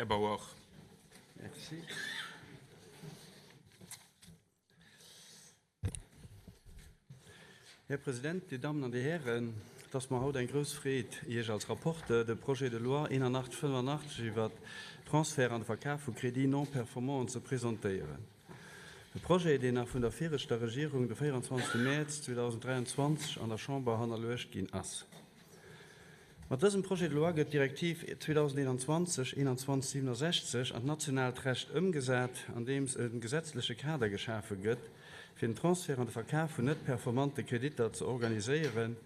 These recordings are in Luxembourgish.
Här Bauer. Merci. Här President, Dir Dammen an Dir Hären, et ass mer haut eng grouss Freed, Iech als Rapporteur de Projet de loi 8185 iwwert d'Transfert an de Verkaf vu Crédits non performants ze presentéieren. E Projet, deen nach vun der viregter Regierung de 24. Mäerz 2023 an der Chamber hannerluecht ginn ass. Mat dësem Projet de loi gëtt d'Direktiv 2021 2167 an d'nationaalt Recht ëmgesat, andeems e gesetzleche Kader geschafe gëtt, fir den Transfert an de Verkaf vun net performante Kreditter ze organiséieren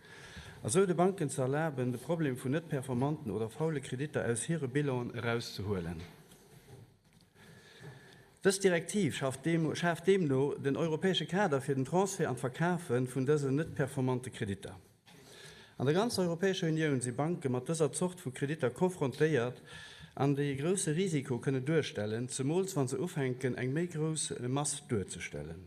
a sou de Banken ze erlaben, de Problem vun net performanten oder faule Kreditter aus hire Bilanen erauszehuelen. Dës Direktiv schafft deemno den europäesche Kader fir den Transfert an d'Verkafe vun dësen net performante Kreditter. An der ganzer Europäescher Unioun si Banke mat dëser Zort vu Kreditter konfrontéiert an déi e grousse Risiko kënne duerstellen, zemools wa se ufänken eng méi grouss Mass duerzestellen.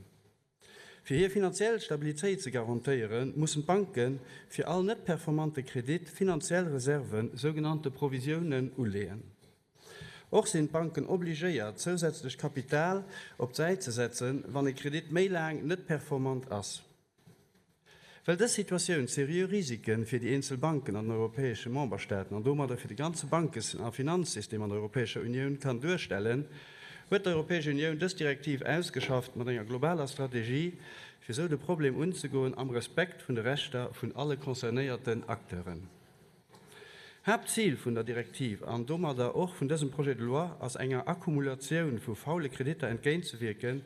Fir hir finanziell Stabilitéit ze garantéieren, mussen d'Banke fir all net performante Kredit finanziell Reserven, sougenannte Provisiounen, uleeën. Och sinn d'Banken obligéiert, zousätzlecht Kapital op d'Säit ze setzen, wann e Kredit méi laang net performant ass. Well dës Situatioun seriö Risike fir déi eenzel Banken an den europäesche Memberstaaten an domadder fir de ganze Bankes a Finanzsystem an der Europäescher Unioun kann duerstellen, huet d'Europäesch Unioun dës Direktiv ausgeschafft mat enger globaler Strategie, fir esou de Problem unzegoen am Respekt vun de Rechter vun alle concernéierten Acteuren. Haaptzil vun der Direktiv an domadder och vun dësem Projet de loi ass enger Akkumulatioun vu faule Kreditter entgéintzewierken,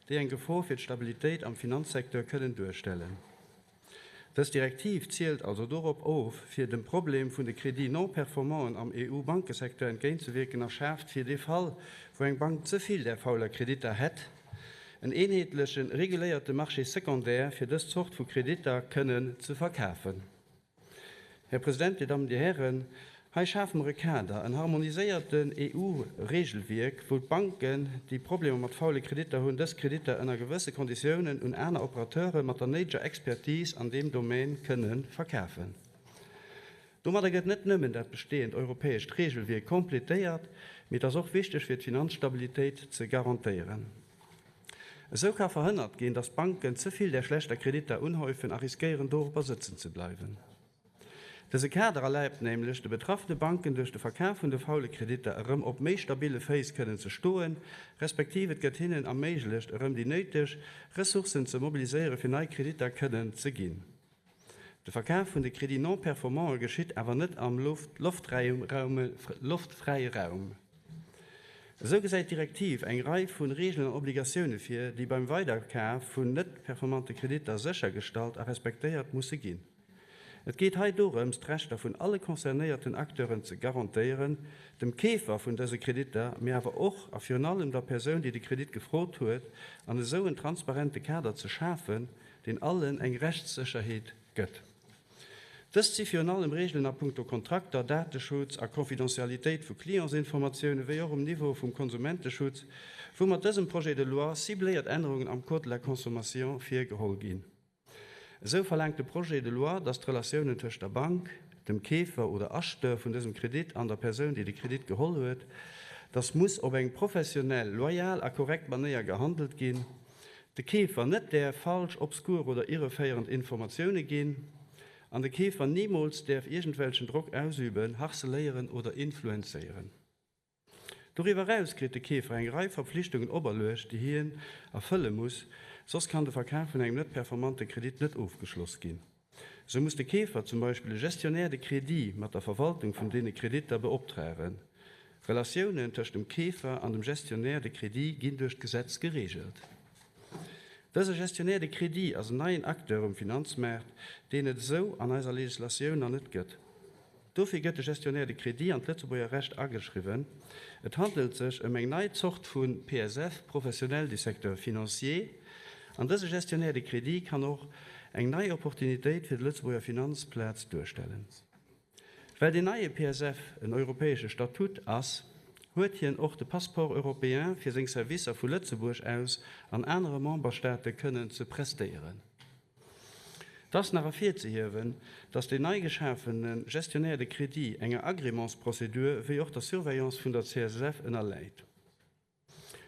déi eng Gefor fir d'Stabilitéit am Finanzsecteur kënnen duerstellen. Dës Direktiv zielt also dorop of, fir dem Problem vun de Crédits non performanten am EU-Bankesecteur entgéintzewierken a schaaft fir dee Fall, wou eng Bank ze vill där fauler Kreditter hätt, en eenheetlechen, reguléierte Marché secondaire fir dës Zort vu Kreditter kënnen ze verkafen. Här President, Dir Dammen, Dir Hären, hei schafe mer e Kader, en harmoniséierten EU-Regelwierk, wou d'Banken, déi Problemer mat faule Kreditter hunn, dës Kreditter ënner gewësse Konditiounen un aner Operateure mat der néideger Expertise an deem Domän kënne verkafen. Domadder gëtt net nëmmen dat bestehend europäescht Regelwierk completéiert, mee et ass och wichteg fir d'Finanzstabilitéit ze garantéieren. Esou ka verhënnert ginn, datt d'Banken ze vill där schlechter Kreditter unhäufen a riskéieren dorobber sëtzen ze bleiwen. Dëse Kader erlaabt nämlech de betraffene Banken duerch de Verkaf vun de faule Kreditter erëm op méi stabille Féiss kënnen ze stoen, respektiv et gëtt hinnen erméiglecht erëm déi néideg Ressourcen ze mobiliséiere fir nei Kreditter kënnen ze ginn. De Verkaf vun de Crédits non performants geschitt awer net am loftfräie Raum. Esou gesäit d'Direktiv eng Rei vu Reegelen an Obligatioune vir, déi beim Weiderkaf vun net performante Kreditter séchergestallt a respektéiert musse ginn. Et geet hei dorëms, d'Rechter vun alle concernéierten Acteuren ze garantéieren, dem Keefer vun dëse Kreditter, mee awer och a virun allem der Persoun, déi de Kredit gefrot huet, an esou en transparente Kader ze schafen, deen allen eng Rechtssécherheet gëtt. Dëst si virun allem Reegelen a puncto Kontrakter, Dateschutz a Confidentialitéit vu Clientsinformatioune wéi och um Niveau vum Konsumenteschutz, wou mat dësem Projet de loi cibléiert Ännerungen am Code de la consommation virgeholl ginn. Esou verlaangt de Projet de loi, dass d'Relatiounen tëscht der Bank, dem Keefer oder Acheteur vun dësem Kredit an der Persoun, déi de Kredit geholl huet, dass muss op eng professionell, loyal a korrekt Manéier gehandelt ginn, De Keefer net däerf falsch, obskur oder irreféierend Informatioune ginn an de Keefer nimools däerf iergendwelchen Drock ausüben, harceléieren oder influenzéieren. Doriwwer eraus kritt de Keefer eng Rei Verpflichtungen operluecht, déi hien erfëlle muss, soss kann de Verkaf vun engem net performante Kredit net ofgeschloss ginn. Esou muss de Keefer zum Beispill e Gestionnaire de crédit mat der Verwaltung vun deene Kreditter beoptragen. Relatiounen tëscht dem Keefer an dem Gestionnaire de crédit ginn duerch d'Gesetz gereegelt. Dëse Gestionnaire de crédit ass en neien Acteur um Finanzmaart, deen et esou an eiser Legislatioun nach net gëtt. Dofir gëtt de Gestionnaire de crédit an d'Lëtzebuerger Recht ageschriwwen. Et handelt sech ëm eng nei Zort vu PSF, Professionnel du secteur financier, an dëse Gestionnaire de crédit kann och eng nei Opportunitéit fir de Lëtzebuerger Finanzplaz duerstellen. Well deen neie PSF en europäesche Statut ass, huet hien och de Passeport européen fir seng Servicer vu Lëtzebuerg aus an anere Memberstaate kënnen ze prestéieren. Et ass nach ervirzehiewen, dass deen nei geschafene Gestionnaire de crédit enger Agrémentsprozedur wéi och der Surveillance vun der CSSF ënnerläit.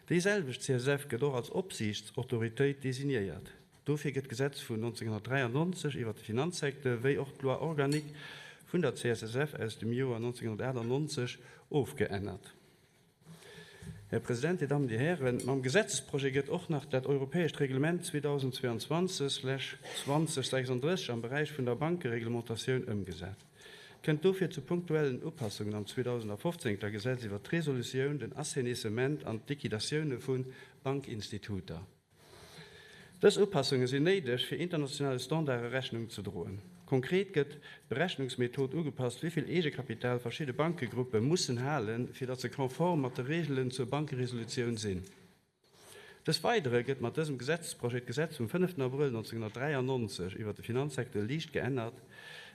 Déi selwecht CSF gëtt och als Opsiichtsautoritéit designéiert. Dofir gëtt d'Gesetz vun 1993 iwwert de Finanzsecteur wéi och d'Loi organique vun der CSSF aus dem Joer 1998 ofgeännert. Här President, Dir Dammen, Dir Hären, mam Gesetzesprojet gëtt och nach dat europäescht Reglement 2022/2036 am Beräich vun der Bankereglementatioun ëmgesat. Kënnt dofir zu punktuellen Upassungen am 2015 ter Gesetz iwwert d'Resolutioun, den Assainissement an d'Liquidatioune vu Bankinstituter. Dës Upassunge sinn néideg, fir internationale Standarde Rechnung ze droen. Konkret gëtt d'Berechnungsmethod ugepasst, wéi vill Eegekapital verschidde Bankegruppe mussen halen, fir datt se konform mat de Reegelen zur Bankeresolutioun sinn. Des Weidere gëtt mat dësem Gesetzesprojet d'Gesetz vum 5 Abrëll 1993 iwwert de Finanzsecteur liicht geännert,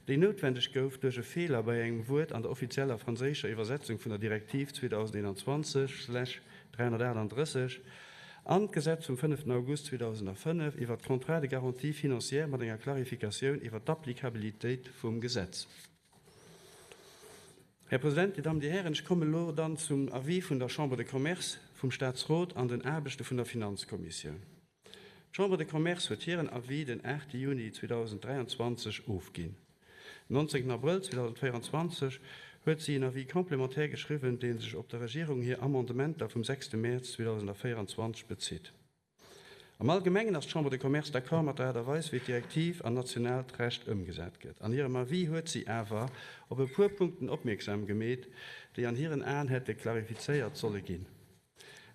déi noutwendeg gouf duerch e Feeler bei engem Wuert an der offizieller franséischer Iwwersetzung vun der Direktiv 2021/338 an d'Gesetz vum 5 August 2005 iwwert d'Contrats de garantie financière mat enger Klarifikatioun iwwert d'Applikabilitéit vum Gesetz. Här President, Dir Dammen, Dir Hären, ech kommen elo dann zum Avis vun der Chambre de Commerce, vum Statsrot an den Aarbechte vun der Finanzkommissioun. D'Chambre de Commerce huet hiren Avis den 8 Juni 2023 ofginn. Den 19 Abrëll 2024 huet si en Avis complémentaire geschriwwen, dee sech op der Regierung hir Amendementer vum 6 Mäerz 2024 bezitt. Am Allgemengen ass d'Chambre de Commerce d'accord mat der Aart a Weis, wéi d'Direktiv an nationaalt Recht ëmgesat gëtt. An hirem Avis huet si awer op e puer Punkten opmierksam gemeet, déi an hiren Aen hätte klarifizéiert solle ginn.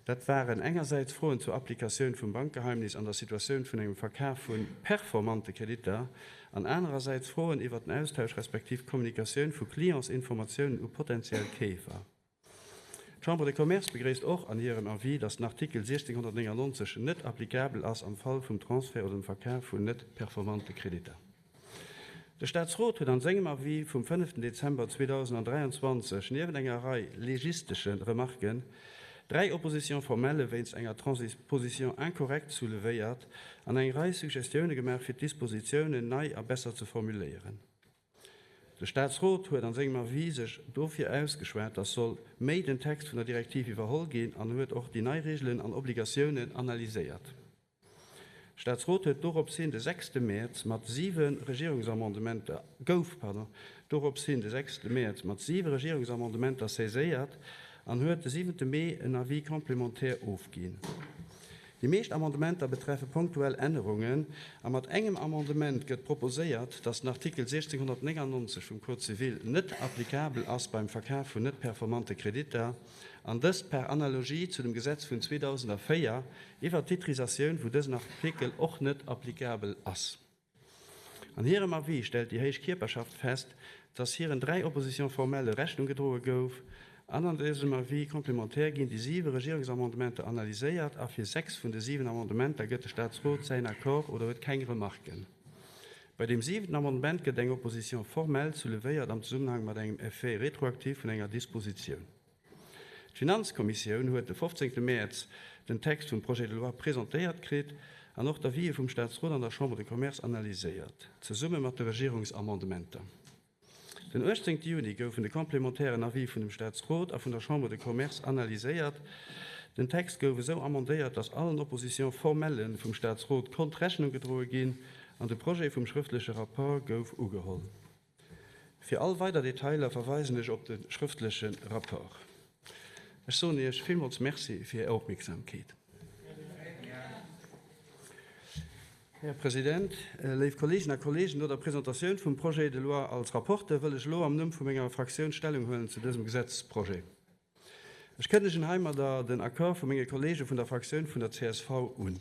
Dat waren engersäits Froen zur Applikatioun vum Bankgeheimnis an der Situatioun vun engem Verkaf vu performante Kreditter an anerersäits Froen iwwert den Austausch respektiv d'Kommunikatioun vu Clientsinformatiounen u potentiell Keefer. D'Chambre de Commerce begréisst och an hirem Avis, datt den Artikel 1699 net applicabel ass am Fall vum Transfert oder dem Verkaf vun net performante Kreditter. De Staatsrot huet an sengem Avis vum 5 Dezember 2023 niewent enger Rei legistesche Remarken dräi Oppositions formelles wéinst enger Transposition incorrecte soulevéiert an eng Rei Suggestioune gemaach fir d'Dispositiounen nei a besser ze formuléieren. De Staatsrot huet an sengem Avis sech dofir ausgeschwat, dass soll méi den Text vun der Direktiv iwwerholl ginn an huet och déi nei Regeln an Obligatiounen analyséiert. De Staatsrot huet dorops hin de sechste Mäerz mat siwe Regierungsamendementer, gouf, pardon, dorops hin de sechste Mäerz mat siwe Regierungsamendementer saiséiert an huet de siwente Mee en Avis complémentaire ofginn. Déi meescht Amendementer betreffe punktuell Ännerungen a mat engem Amendement gëtt proposéiert, dass den Artikel 1699 vum Code civil net applicabel ass beim Verkaf vun net performante Kreditter, an dëst par analogie zu dem Gesetz vun 2004 iwwert d'Titrisatioun, wou dësen Artikel och net applicabel ass. An hirem Avis stellt déi héich Kierperschaft fest, dass hiren 3 Oppositions formelles Rechnung gedroe gouf, an an dësem Avis complémentaire ginn déi siwe Regierungsamendementer analyséiert a fir 6 vun de 7 Amendementer gëtt de Staatsrot säin Accord oder huet keng Remarken. Bei deem siwenten Amendement gëtt eng Opposition formelle soulevéiert am Zesummenhang mat engem Effet rétroactif vun enger Dispositioun. D'Finanzkommissioun huet de 15 Mäerz den Text vum Projet de loi presentéiert kritt an och d'Avisë vum Staatsrot an der Chambre de Commerce analyséiert, zesumme mat de Regierungsamendementer. Den 18 Juni goufen de complémentairen Avis vun dem Staatsrot a vun der Chambre de Commerce analyséiert. Den Text gouf esou amendéiert, datt allen Oppositions formelles vum Staatsrot konnt Rechnung gedroe ginn an de Projet vum schrëftleche Rapport gouf ugeholl. Fir all weider Detailer verweisen ech op de schrëftleche Rapport. Ech soen Iech villmools Merci fir Är Opmierksamkeet. Här President, léif Kolleegen a Kollegen, no der Presentatioun vum Projet de loi als Rapporteur wëll ech elo am Numm vu menger Fraktioun Stellung huelen zu dësem Gesetzprojet. Ech kënnegen heimadder den Accord vu menge Kollege vun der Fraktioun vun der csv un.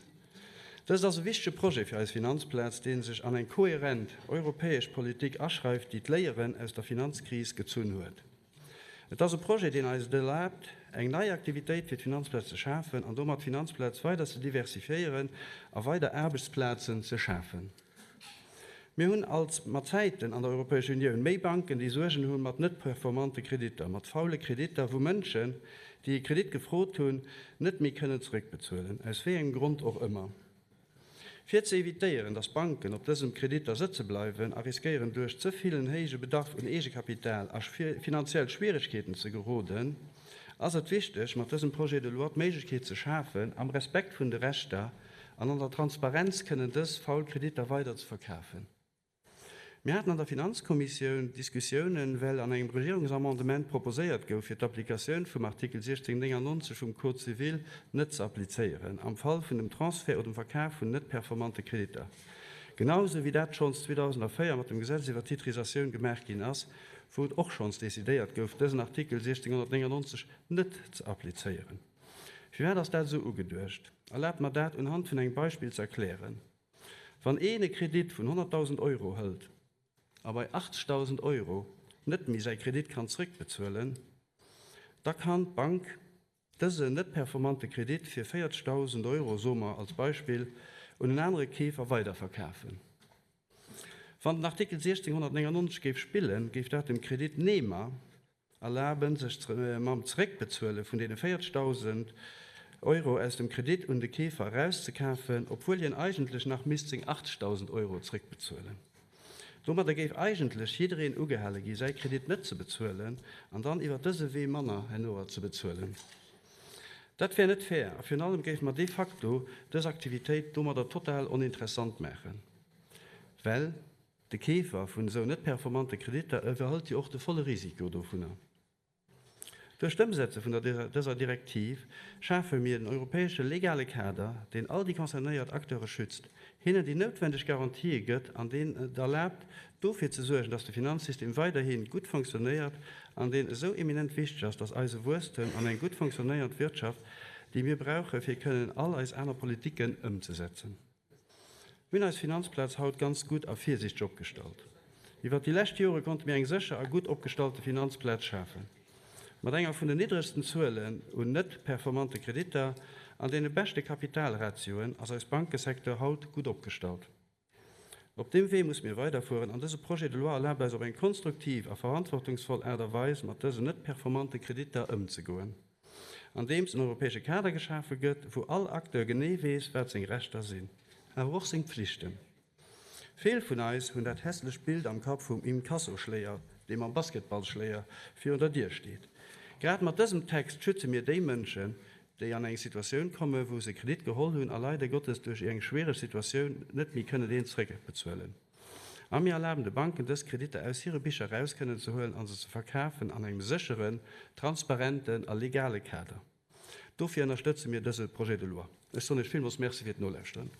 Dëst ass e wichtege Projet fir eis Finanzplaz, dee sech an eng kohärent europäesch Politik aschreift, déi d'Léieren aus der Finanzkris gezunn huet. Et ass e Projet, deen eis et erlaabt, eng nei Aktivitéit fir d'Finanzplaz ze schafen an domat d'Finanzplaz weider ze diversifiéieren a weider Aarbechtsplazen ze schafen. Mir hunn als mat Zäiten an der Europäescher Unioun méi Banken, déi Suergen hu mat net performante Kreditter, mat faule Kreditter, wou Mënschen, déi e Kredit gefrot hunn, net méi kënnen zrëckbezuelen, aus wéi engem Grond och ëmmer. Fir ze evitéieren, dass Banken op dësem Kreditter sëtze bleiwen a riskéieren duerch ze villen héije Bedarf un Eegekapital a finanziell Schwieregkeeten ze geroden, ass et wichteg, mat dësem Projet de loi d'Méiglechkeet ze schafen, am Respekt vun de Rechter an an der Transparenz kënnen dës faul Kreditter weider ze verkafen. Mir haten an der Finanzkommissioun Diskussiounen, well an engem Regierungsamendement proposéiert gouf, fir d'Applikatioun vum Artikel 1699 vum Code civil net ze applizéieren am Fall vun dem Transfert oder dem Verkaf vun net performante Kreditter, genau esou wéi dat schonns 2004 mat dem Gesetz iwwer d'Titrisatioun gemaach ginn ass, wou et och schonns decidéiert gouf, dësen Artikel 1699 net ze applizéieren. Firwat ass dat esou ugeduecht? Erlaabt mer dat unhand vun engem Beispill ze erklären. Wann een e Kredit vun 100.000 Euro hëlt a bei 80.000 Euro net méi säi Kredit kann zréckbezuelen, da kann d'Bank dësen net performante Kredit fir 40.000 Euro, soe mer als Beispill, un en anere Keefer weiderverkafen. Wann den Artikel 1699 géif spillen, géif dat dem Kreditnehmer erlaben, sech mam Zeréckbezuele vun deene 40.000 Euro aus dem Kredit un de Keefer erauszekafen, obwuel hien eigentlech nach misst seng 80.000 Euro zeréckbezuelen. Domadder géif eigentlech jiddereen ugehale gi säi Kredit net ze bezuelen an dann iwwer dëse Wee manner herno ze bezuelen. Dat wär net fair a virun allem géife mer de facto dës Aktivitéit domadder total oninteressant maachen, well De Keefer vun esou net performante Kreditter iwwerhëlt jo och de volle Risiko dovunner. Duerch d'Ëmsetze vun der dëser Direktiv schafe mir en europäesche legale Kader, deen all déi concernéiert Acteure schützt, hinnen déi noutwendeg Garantië gëtt an deen et erlaabt, dofir ze suergen, dass de Finanzsystem weiderhi gutt fonctionnéiert an deen esou eminent wichteg ass, dass eise Wuesstem an eng gutt fonctionnéiernd Wirtschaft, déi mir brauche fir kënnen all eis aner Politiken ëmzesetzen. Mir hunn eis Finanzplaz haut ganz gutt a virsiichteg opgestallt. Iwwert déi lescht Jore konnte mir eng sécher a gutt opgestallte Finanzplaz schafen, mat enger vun den niddregsten Zuelen un net performante Kreditter an deene beschte Kapitalratioen ass eis Bankesecteur haut gutt opgestallt. Op deem Wee musse mir weiderfueren an dëse Projet de loi erlaabt eis op eng konstruktiv a verantwortungsvoll Aart a Weis mat dësen net performante Kreditter ëmzegoen. Andeems en europäesche Kader geschafe gëtt, wou all Acteur genee weess, wat seng Rechter sinn, awer och seng Pflichten. Vill vun eis hunn dat hässlecht Bild am Kapp vum Inkassoschléier, dee mam Basketballschléier virun der Dier steet. Grad mat dësem Text schütze mir déi Mënschen, déi an eng Situatioun kommen, wou se Kredit geholl hunn a leider Gottes duerch eng schwiereg Situatioun net méi kënnen deen zréckbezuelen. A mir erlaben de Banken, dës Kreditter aus hire Bicher eraus kënnen ze huelen a se ze verkafen an engem sécheren, transparenten a legale Kader. Dofir ënnerstëtze mir dëse Projet de loi. Ech soen Iech villmools Merci fir d'Nolauschteren.